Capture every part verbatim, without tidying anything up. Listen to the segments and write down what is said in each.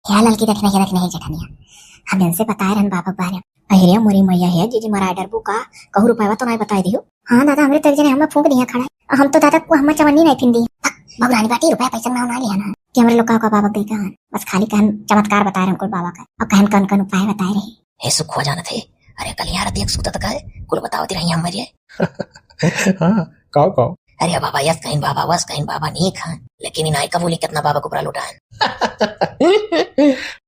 हे ललकी, दखिनहिया, दखिनहिया जेठनिया, हम इनसे बताए रहन बाबा के बारे में। अरे मोरी मैया, हे जीजी, मराए डरबू का? कहूँ रुपयवा तो नाहीं बताए दियो। हाँ दादा, हमरे तो एक जने हमें फूंक दिया खड़ा है। हम तो दादा को हमें चवन्नी नाहीं फिन दी। भगवानी बाटी, रुपया पैसा नाव ना लिया ना कि हमरे लोग का, का बाबा के दे कहन। बस खाली कहन चमत्कार बताए रहन कुल बाबा का, और कहन कौन कौन उपाय बताए रहे। हे सुखवा जानत है, अरे कलिया रतिया के सुतत का है, कुल बतावत रही हमरे। हाँ, काव, काव। अरे बाबा, यस कहिन बाबा, वस कहिन बाबा, नीक है, लेकिन इनाई का बोली कितना बाबा के ऊपर लुटा है।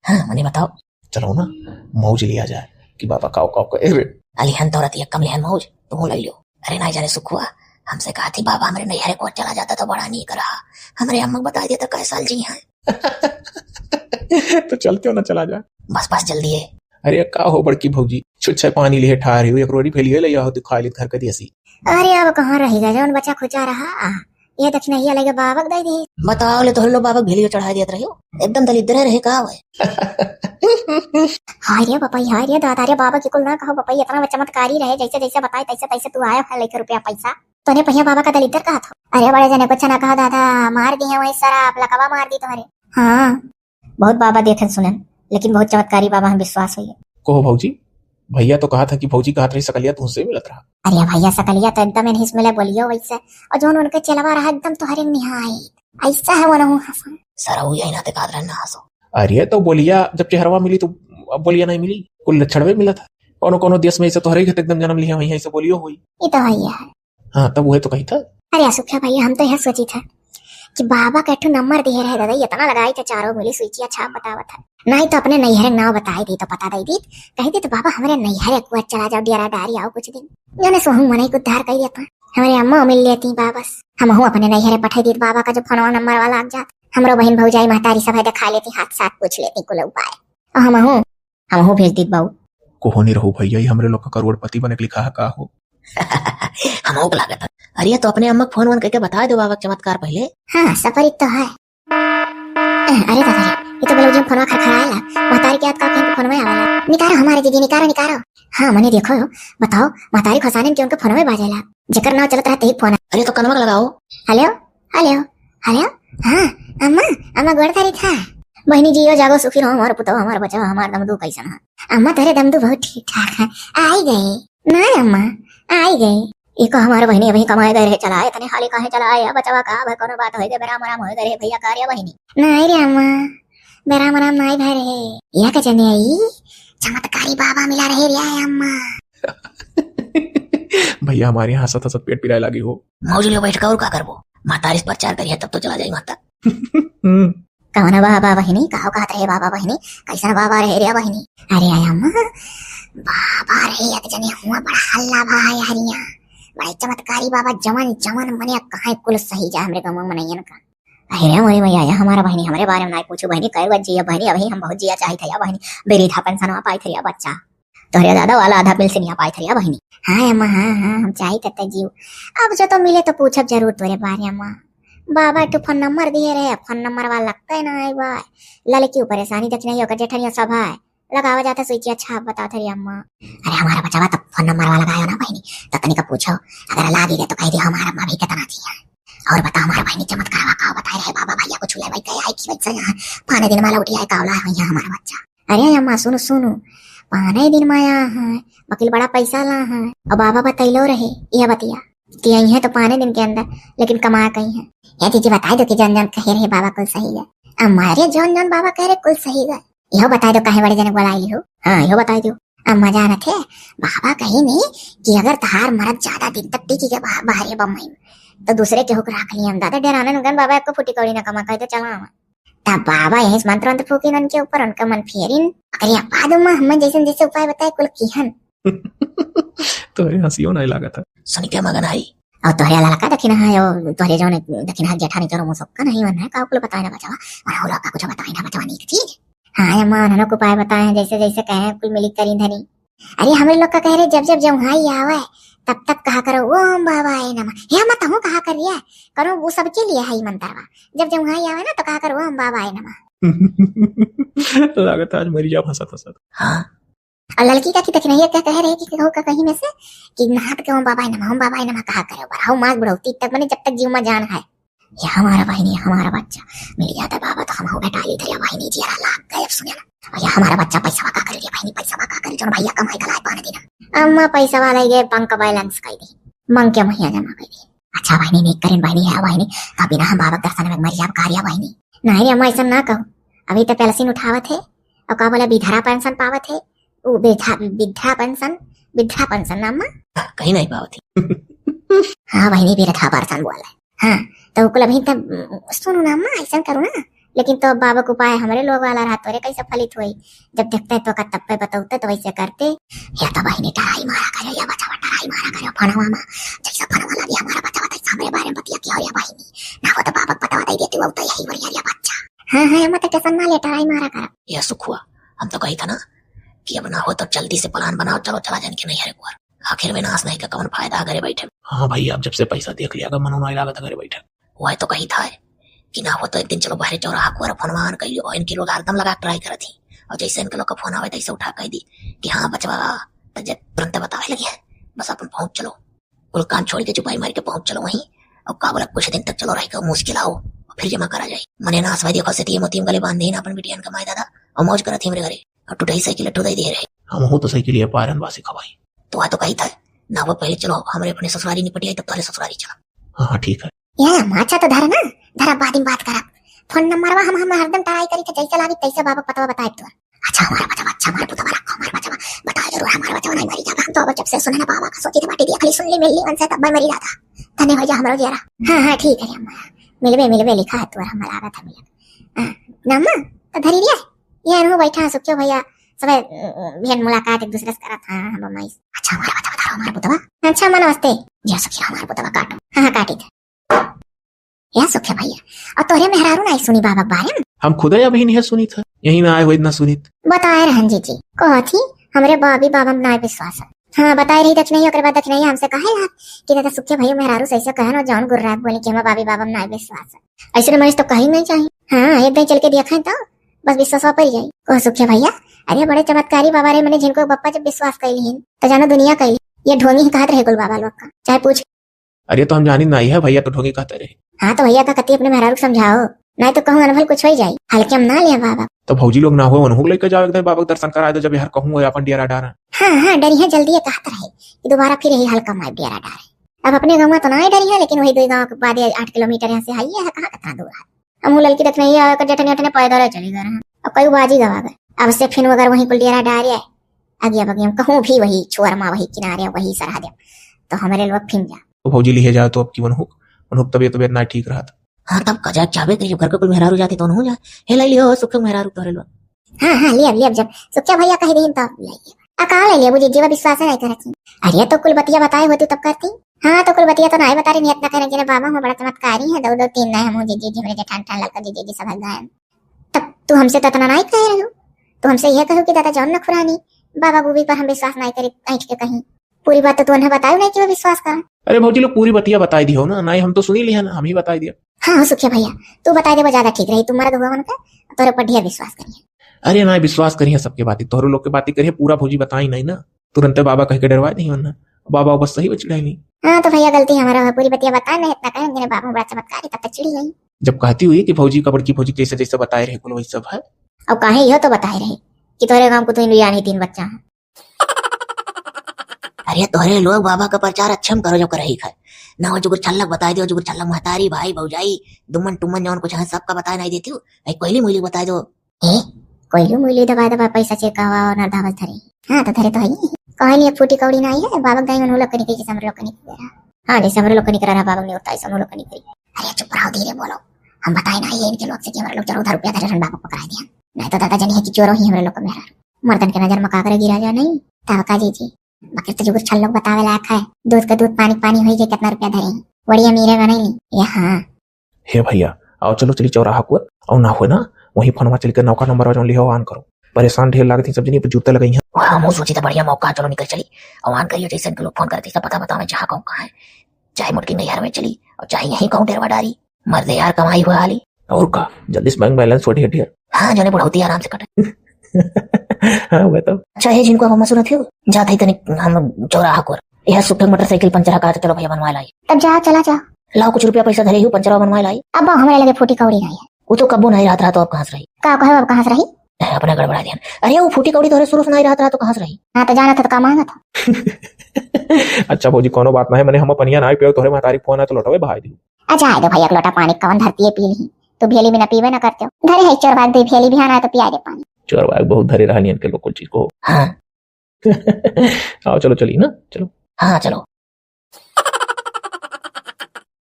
हाँ, मने बताओ। चलो ना, मौज लिया जाए कि बाबा काव, काव कहे रे। अलिहन तो रतिया कम लिहन मौज, तू ले लियो। अरे नाहीं जाने सुखवा, हमसे कहा थी बाबा हमरे नैहरे को चला जाता तो बड़ा नीक रहा। हमरे अम्मा के बताए देता कै साल जी हैं। तो चलते हो ना, चला जा। बस, बस, जल्दी है। अरे का हो बड़की भौजी, छुच्छे पानी लिए ठार हो, एक रोटी फैली है, ले आओ, दिखा ली घर के देसी। अरे अब कहाँ रही गए, जौन बचा खुचा रहा, आ, ये दखिनहिया लगे बाबा के दे दी। बताओ ले, तोहरे लोग बाबा के भेलियो चढ़ाए देत रहियो, एकदम दलिद्दर रहे का हुए? हाय रे बपई, हाय रे दादा रे, बाबा की कुल ना कहो बपई, इतना चमत्कारी रहे, जैसे जैसे बताए तैसे तैसे तू आया है लेके रुपया पैसा। तोने पहिया बाबा का दलिद्दर कहा था। अरे बड़े जने कुछ ना कहा दादा, मार दी है वही शराब, लकवा मार दी तोहरे। हाँ, बहुत बाबा देखन सुनन, लेकिन बहुत चमत्कारी बाबा हम विश्वास होइए। कहो भौजी, भैया तो कहा था कि भौजी कहत रही सकलिया तुमसे मिलत रहा। अरे भैया, सकलिया तो एकदम इन्हीं से मिले बोलियो वैसे, और जौन उनके चेलवा रहा एकदम तोहरे निहाई, ऐसा है वो नहु हंसा। सरऊ यही नाते कहत रहे ना हंसो। अरे तो बोलिया जब चेहरवा मिली तो अब बोलिया नहीं मिली, कुल लक्षण में मिला था। कोनो कोनो देश में ऐसे तोहरे ही एकदम जन्म लिया हुई है, ऐसे बोलियो हुई। ये तो है यार। हाँ, तब वह तो कही था। अरे सुखिया भैया, हम तो यह सोची था कि बाबा का एक ठो नंबर दिए रहे दादा, इतना लगाई था, चारों मिली सुइचिया छाप बतावत है। नहीं तो अपने नैहरे नाव बताई दी तो पता दे दी, कही दी तो बाबा हमरे नैहरे कुआ चला जाओ, डेरा डारी आओ कुछ दिन, जाने सो हम मने को उद्धार कर देता। हमरे अम्मा मिल लेती बाबा से, हम हूँ अपने नैहरे पठा दी बाबा का जो फोनवा नंबर वाला आ जात, हमरो बहन भौजाई महतारी सब है दिखा लेती, हाथ साथ पूछ लेती कुल उपाय। और हम हूँ, हम हूँ भेज दी बाबू। कोहो नहीं रहू भैया, ये हमरे लोग का करोड़पति बने के लिखा है का हो? हम हो लागत है। अरे तो अपने अम्मा के फोन वोन करके बता दो बाबा के चमत्कार पहले। हाँ, सपरित तो है। अरे दादा रे, ये तो ब्लाउज में फोनवा खड़खड़ाएला। महतारी के याद का कहीं फोनवा आवेला। निकारो हमारे दीदी, निकारो, निकारो। हाँ, मने देखो हो, बताओ, महतारी खसानन के उनके फोनवा बाजेला। जेकर नाव चलत रहते ही फोन। अरे तो कनवा लगाओ। हेलो, हेलो, हेलो। हाँ, अम्मा, अम्मा गोड़ तारी था। बहिनी जियो जागो सुखी रहो, हमार पुतवा, हमार बचवा, हमार दमदू कैसन है? अम्मा तोरे दमदू बहुत ठीक ठाक है। आई गए। ना अम्मा, आई गए। एक हमार बहिनी अभी कमाए गए रहे, चला आए, तने हाली काहे चला आए, बचवा का भर कोनो बात होए गए, बेराम आराम होए गए रहे भैया, का रे बहिनी? नहीं रे अम्मा, बेराम आराम नहीं भय रहे। यह के जने आई, चमत्कारी बाबा मिला रहे रे अम्मा। भैया हमारे यहाँ हंसत हंसत पेट पिराए लागी हो। मौज लियो बैठ का, और का करबो? महतारी से प्रचार करिए तब तो चला जाए माता। हम्म। कौन बाबा बहिनी, काहो कहत रहे बाबा बहिनी? कैसन बाबा रहे रे बहिनी? अरे आया अम्मा, बाबा रहे एक जने हुआ, बड़ा हल्ला बा है हरिया, बड़े चमत्कारी बाबा, जवन जवन मने कहे कुल सही जा हमरे गाँव में मनैयन का। अरे रे मोरी मैया, या हमारा बहिनी, हमरे बारे में नहीं पूछू बहिनी, कई बार जिया बहिनी, अभी हम बहुत जिया चाहित है या बहिनी, वृद्धा पेंशन पाई थे या बच्चा, तोहरे दादा वाला आधा पेंशन पाई थे या बहिनी। हाँ अम्मा, हाँ, हाँ, हम चाहित है जीव। अब जो तो मिले तो पूछब जरूर तोरे बारे अम्मा। बाबा के फोन नंबर दिए रहे, फोन नंबर वाला लगता है ना आई बा। ललकी ऊपर परेशानी देख नहीं होकर जेठनिया सब है। लगावा जाता सुइचिया छाप बताओ थे अम्मा। अरे हमारा बचावा तो फोन नंबर वाला लगायो ना बहिनी, तो तनिका पूछो, अगर लागी गए तो कह दियो हमारा अम्मा भी कितना चाहिए। और बताओ हमारा बहिनी चमत्कार का बताए रहे बाबा भैया को छुले भाई गया है कि वैसे यहाँ पाने दिन माला उठी आए कावला है यहाँ हमारा बच्चा। अरे अम्मा सुनो सुनो, पाने दिन माया है, वकील बड़ा पैसा ला है। और बाबा बतैलो रहे यह बतिया कि आई है तो पाने दिन के अंदर, लेकिन कमा कहीं है। ये दीदी बताई दो कि जौन जौन कहे रहे बाबा कुल सही है। अम्मा रे जौन जौन बाबा कह रहे कुल सही है। यहो बताई दो काहे बड़े जने बोलाई हो। हाँ यहो बताई दो। अम्मा जानत है, बाबा कही नहीं कि अगर तहार मरद ज्यादा दिन तक टिकी के बा-, बाहरे बम्बई में, तो दूसरे केहू के राख लियन। दादा डेरानन गन बाबा एको फूटी कौड़ी ना कमा, कह दे चला आवा। तब बाबा यही से मंत्र वंत्र फूकिन उनके ऊपर, उनका मन फेरिन। अरे अब्बा दो माँ, हमें जैसे जैसे उपाय बताए कुल किहन। तोहरे हंसियो नहीं लागत है। सुन के मगन आई। और तोहरे लड़का दखिना है, और तोहरे जौन दखिना है जेठानी तोरो मुसक्का नहीं मन है, का कुल बताए ना बचावा। और हो लड़का कुछ बताए ना बचावा नीक चीज। हाँ अम्मा, उन्होंने को उपाय बताए हैं, जैसे जैसे कहे कुल मिली करी धनी। अरे हमरे लोग का कह रहे जब जब जम्हाई आवे तब तब कहा करो ओम बाबा ए नमः। हे अम्मा तहूँ कहा कर रिया करो, वो सबके लिए है ई मंत्रवा। जब जम्हाई आवे ना तो कहा करो ओम बाबा ए नमः। लागत आज मरी जाब हंसत हंसत। हाँ। और लड़की का की दखिनहिया क्या कह रहे कि कहू का कहीं में से कि नहात के ओम बाबा ए नमः, ओम बाबा ए नमः कहा करे, बढ़ाऊ मास बुढ़ौती तक मने जब तक जीव में जान है। ये हमारा बहिनी, ये हमारा बच्चा मिल जाता बाबा तो हम हो बेटा ली धरिया बहिनी जियरा लाग गए। अब सुने ना, और ये हमारा बच्चा पैसा का कर लिया बहिनी, पैसा का कर, जौन भैया कमाई का लाए पाने दिन। अम्मा पैसा वाला ये बैंक बैलेंस कर दी, मांग के महिया जमा कर दी। अच्छा बहिनी, नीक करेन बहिनी, है बहिनी, का बिना हम बाबा के दर्शन में मर जाब का रे बहिनी? नहीं रे अम्मा, ऐसा ना कहो, अभी तो पेंशन उठावत है, और का बोला, बिधरा पेंशन पावत है, वो बिधा, बिधरा पेंशन, बिधरा पेंशन ना अम्मा? हाँ, कहीं नहीं पावत है। हाँ बहिनी, बिधरा पेंशन बोला है। हाँ, तो कुल अभी तब सुनो ना अम्मा, ऐसा करो ना, लेकिन तो बाबा के उपाय हमरे लोग वाला रहा, तोरे कैसे फलित होई? जब देखते तो का तब पे बतौते तो वैसे करते। या तो बहिनी टराई मारा करे, या बचावा टराई मारा करे, फोनवा में जैसा फोनवा लगे हमारा बचावा तैसा हमरे बारे में बतिया किया हो या बहिनी, ना हो तो बाबा के बतवा दे देती, वो तो यही बढ़िया या बच्चा। हाँ हाँ, अम्मा तो टेंशन ना ले, टराई मारा करा। या सुखुआ, हम तो कही था ना कि अब ना हो तो जल्दी से प्लान बनाओ, चलो चला जान के नहीं हरे कुआर। आखिर विनाश नहीं का कौन फायदा घरे बैठे। हाँ भाई, अब जब से पैसा देख लिया का मनो नहीं लागत घरे बैठे। वह तो कही था कि ना हो तो एक दिन चलो बाहर चौराहा कुआर फोनवा आन कहियो, और इनके लोग हरदम लगा ट्राई करत ही, और जैसे इनके लोग का फोन आवे तैसे उठा कह दी कि हाँ बचवा, तो जब तुरंत बतावे लगे हैं, बस अपन पहुँच चलो, कुल काम छोड़ के चुपाई मार के पहुँच चलो वहीं, और का बोला कुछ दिन तक चलो रह के मुश्किल आओ, और फिर जमा करा जाए। मने ना सवाई देखो से मोती गले बांधे ही ना अपन बिटियन कमाए दादा, और मौज करत ही हमरे घरे, और टूटाई साइकिल अठो दे दे रहे। हम हो तो साइकिल ये पारन वासी खवाई। तो आ तो कही था ना, वो पहले चलो हमरे अपने ससुरारी निपटिया तब तोहरे ससुरारी चला। हाँ हाँ ठीक है। या अम्मा, अच्छा तो धरा ना, धरा बाद में बात करब। फोन नंबरवा हम, हम हरदम ट्राई करी थे, जैसे लागी तैसे बाबा पतवा बताए तो। अच्छा हमारा बचवा, अच्छा हमारा पुतवा रखो, हमारा बचवा बताए जरूर, हमारा बचवा नहीं मरी जाबा। हम तो अब जब से सुने ना बाबा का सोची थे बाटी दिया, खाली सुन ली मिल ली उनसे तब मैं मरी जाता। धन्य हो जा हमरो जियारा। हाँ हाँ ठीक है अम्मा, मिलबे मिलबे लिखा है तोर, हमारा आवा था मिले। हाँ, ना अम्मा, तो धरी रिया, ये अनु बैठा है सुखियो भैया, सबे भेंट मुलाकात एक दूसरे से करत हाँ हम अम्मा। अच्छा हमारा बचवा धरो हमारा पुतवा। अच्छा अम्मा नमस्ते। जय सुखिया हमारा पुतवा काटो। हाँ हाँ काटी थे। या सुखे भैया, और तोहरे मेहरारू नाई सुनी बाबा के बारे में? हम खुदे अभी नहीं सुनी था, यही ना आए हो इतना सुनी था। बताए रहन जीजी, कहा थी हमरे बाबी बाबा में नाई विश्वास है। हाँ बताए रही दक्षिणैया, ओकरे बाद दक्षिणैया हमसे कहे लाग कि दादा सुखे भैया मेहरारू से ऐसे कहन और जौन गुर्राक बोली कि हमारे बाबी बाबा में नाई विश्वास है। ऐसे तो मनुष्य तो कहीं नहीं चाहिए। हाँ एक दिन चल के देखा तो बस विश्वास पर जाई। कहा सुखे भैया, अरे बड़े चमत्कारी बाबा रे, मैंने जिनको बप्पा जब विश्वास कर ली तो जानो दुनिया कर ली। ये ढोंगी ही कहत रहे कुल बाबा लोग का, चाहे पूछ। अरे तो हम जानी नाई है, भैया तो ढोंगी कहते रहे। हाँ तो भैया का कती अपने मेहरारू के समझाओ, नाई तो कहूँ अनभल कुछ हो ही जाई। हल्के में ना लिया बाबा। तो भौजी लोग ना हो, उन्हों लेके जाओ एकदम बाबा के दर्शन कराए दो, जब यार कहूँ अपन डियरा डारा। हाँ हाँ डरी है, जल्दी ये कहत रहे कि दोबारा फिर यही हल्का मार डियरा डारे। अब अपने गाँव तो ना ही डरी है, लेकिन वही दो गाँव के बाद ये आठ किलोमीटर यहाँ से आई है, कहाँ कितना दूर है। हम ललकी देखने ही आवे, जठने अठने पैदल चली गए हैं। अब कई बाजी गवा गए, अब से फिन अगर वहीं कुल डियरा डारे आगे अब हम कहूँ भी वही छोर मा, वही किनारे, वही सरहद, तो हमरे लोग फिन जा। तो भौजी लिहे जाओ तो अब की वनहुक, वनहुक तबियत, तबियत ना ठीक रहत। हाँ, तब कजा चाबे करियो, घर के कुल मेहरारू जाते तो उनहु जा। हे लाई लियो, सुखे मेहरारू तोहरे लोग। हाँ, हाँ, लियब, लियब, जब सुखे भैया कह दीन तब लियब। आ का ले लियब, जीवा विश्वास नहीं करत ही। अरे तो कुल बतिया बताए होती तब करती। हाँ, तो कुल बतिया तो नहीं बता रही, नियत ना करे, जिन्हें बाबा हो बड़ा चमत्कारी है, दो, दो, तीन नहीं, हम जीजी जी, हमरे जेठान, ठान लड़का जीजी जी सब है गायन। तब तू हमसे तो इतना नहीं कहे रही हो, तू हमसे यह कहो कि दादा जौन नखुरानी, बाबा बूबी पर हम विश्वास नहीं करी, ऐंठ के कहीं। पूरी बात तो तू उन्हें बतायो नहीं कि वो विश्वास करा। अरे भौजी लोग पूरी बतिया बताई दियो ना, नहीं हम तो सुनी लिया ना, हम ही बताई दिया। हाँ हो सुखिया भैया, तू बताई देबो ज्यादा ठीक रही, तू मर्द हुआ उनका, तोरे ऊपर ढेर विश्वास करिए। अरे ना विश्वास करिए सबके बाती, तोहरो लोग के बाती करिए, पूरा भौजी बताई नहीं ना, तुरंते बाबा कह के डरवाए नहीं वरना बाबा बस सही बच गए नहीं। हाँ तो भैया गलती हमारा है, पूरी बतिया बताए नहीं इतना कहें, जिन्हें बाबा बड़ा चमत्कार है, तब तक चिड़ी गई। जब कहती हुई कि भौजी का बड़की भौजी जैसे जैसे बताए रहे कुल वही सब है। अब काहे यह तो बताए रहे कि तोहरे गांव को तो इंडिया नहीं तीन बच्चा है। अरे तोहरे लोग बाबा का प्रचार अच्छे में करो जो करही खाए। ना हो जुगुर छल्लक बताई दियो, जुगुर छल्लक महतारी, भाई, भौजाई, दुमन, टुमन जौन कुछ है सबका बताए नहीं देती हो। भाई कोयली मोयली बताई दो। ए, कोयली मोयली दबा दबा पैसा चेकावा और ना धावत धरे। हाँ तो धरे तो है ही। कहे नहीं एक फूटी कौड़ी ना आई है, बाबा दाई मन लोग कनी कही जैसे हमरे लोग कनी कही रहा। हाँ जैसे हमरे लोग कनी करा रहा बाबा ने उताई सब लोग कनी कही। अरे चुप रहो, धीरे बोलो। हम बताए ना ये इनके लोग से कि हमरे लोग जरूर रुपया धरे रहन बाबा पकड़ाए दिया। नहीं तो दादा जनी है कि चोरो ही हमरे लोग का मेहरा। मर्दन के नजर में काकरे गिरा जा नहीं। तब का जीजी, बाकी तो जुगुर छल लोग बतावे लायक है, दूध के दूध पानी पानी होई जे कितना रुपया धरे हैं, बड़ी अमीरे बनैली। ये हाँ। हे भैया, आओ चलो चली चौराहा को, और ना हो ना, वहीं फोनवा चल के नौका नंबर और लिहो आन करो। परेशान ढेर लागत ही सब जनी, पर जूता लगाई हैं। वहाँ हम सोची था बढ़िया मौका, चलो निकल चली। और आन करियो जैसे इनके लोग फोन करते सब पता बतावे जहाँ कहूँ कहाँ है, चाहे मुटकी नैहर में चली और चाहे यहीं कहूँ डेरवा डारी। मर्दे यार कमाई हुआ हाली। और का, जल्दी से बैंक बैलेंस छोटी हटिया। हाँ, जने बुढ़ौती आराम से कटे। हाँ, वह तो। अच्छा, हे जिनको हम सुनत हो, जात है तनिक हम चौराहा कोर। यह सुखे मोटरसाइकिल पंचर हका, चलो भैया बनवा लाई। तब जाओ, चला जाओ। लाओ, कुछ रुपया पैसा धरे ही, पंचरवा बनवाए लाई। अब हमरे लगे फूटी कौड़ी नाहीं है। वो तो कब्बो नाहीं रहत रहा, तो अब कहाँ से रही? का कहे, अब कहाँ से रही? ए, अपना गड़बड़ा दिया। अरे, वो फूटी कौड़ी तोहरे शुरू से नाहीं रहत रहा, तो कहाँ से रही? हाँ, तो जानत है तो का मांगत है? अच्छा भौजी, कौनो बात नाहीं, मने हम पनिया नाहीं पियो, तोहरे महतारी फोन है तो लोटवे बहाई दियो। अच्छा, आए दो भैया, एक लोटा पानी कवन धरती है पी ली, तू भेली बिना पीबे ना करते हो। धरे है चोरबाग दो भेली, बिहान आए तो पिया दे पानी। चोरबाग बहुत धरे रहनी इनके लोग कुल चीज को। हाँ। आओ, चलो, चली ना, चलो। हाँ, चलो।